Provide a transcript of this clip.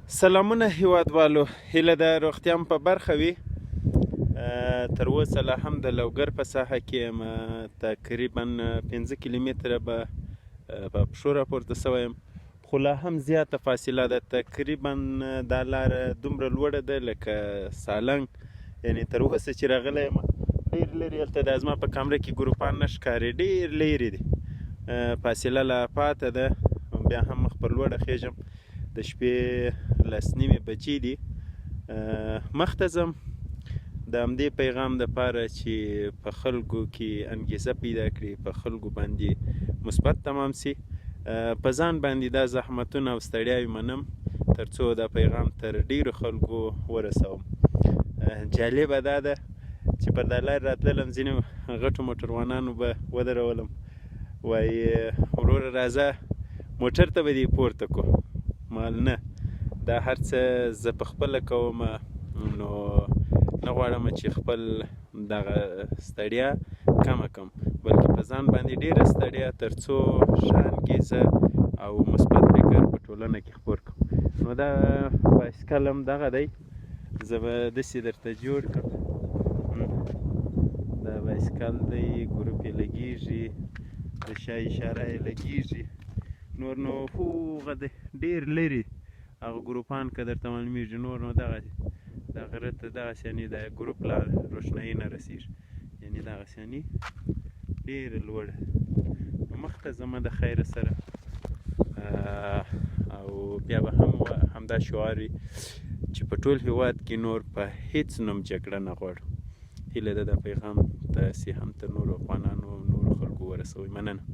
سلامونه هیوادوالو، هیله ده روغتیا مو په برخه وي. تر اوسه لا هم د لوګر په ساحه کې یم. تقریبا 5 کیلومتره به په پښو راپورته شوی یم، خو لا هم زیاته فاصله ده. تقریبا دا لاره دومره لوړه ده لکه سالنګ، یعنی تر اوسه چې راغلی یم ډېر لرې. هلته د زما په کمره کې ګروپان نه ښکاري، ډېر لرې دي، فاصله لا پاته ده. بیا هم مخ پر لوړه خېژم. د شپې 10:30 بجې دي. مخته ځم د همدې پیغام دپاره چې په خلکو کې انګیزه پیدا کړي، په خلکو باندې مثبت تمام سي. په ځان باندې دا زحمتونه او ستړیاوې منم ترڅو دا پیغام تر ډیرو خلکو ورسوم. جالبه دا ده چې پر دا لار راتللم، ځینې غټو موټروانانو به ودرولم، وایي وروره راځه موټر ته به دې پورته کو. مال نه، دا هر څه زه په خپله کوم، نو نه غواړم چې خپل دغه ستړیا کمه کم، بلکې په ځان باندې ډیره ستړیا ترڅو ښه انګیزه او مثبت فکر په ټولنه کې خپور کړم. نو دا بایسکل هم دغه دی، زه به داسې درته جوړ کړم. دا بایسکل دی، ګروپ یې لګیږي، د شا اشاره یې لګیږي. نور نو هوغه دی ډیر لرې هغه ګروپان که درته معلومیږي. نور نو دغه دا غره ته دغسې یعنې د ګروپ لا روښنایي نه رسیږي، یعنې دغسې یعنې ډېره لوړه. نو مخته ځمه د خیره سره، او بیا به هم همدا شعار وي چې په ټول هیواد کې نور په هیڅ نوم جګړه نه غواړو. هیله ده دا پیغام تاسې هم تر نورو افغانانو او نورو خلکو ورسوئ. مننه.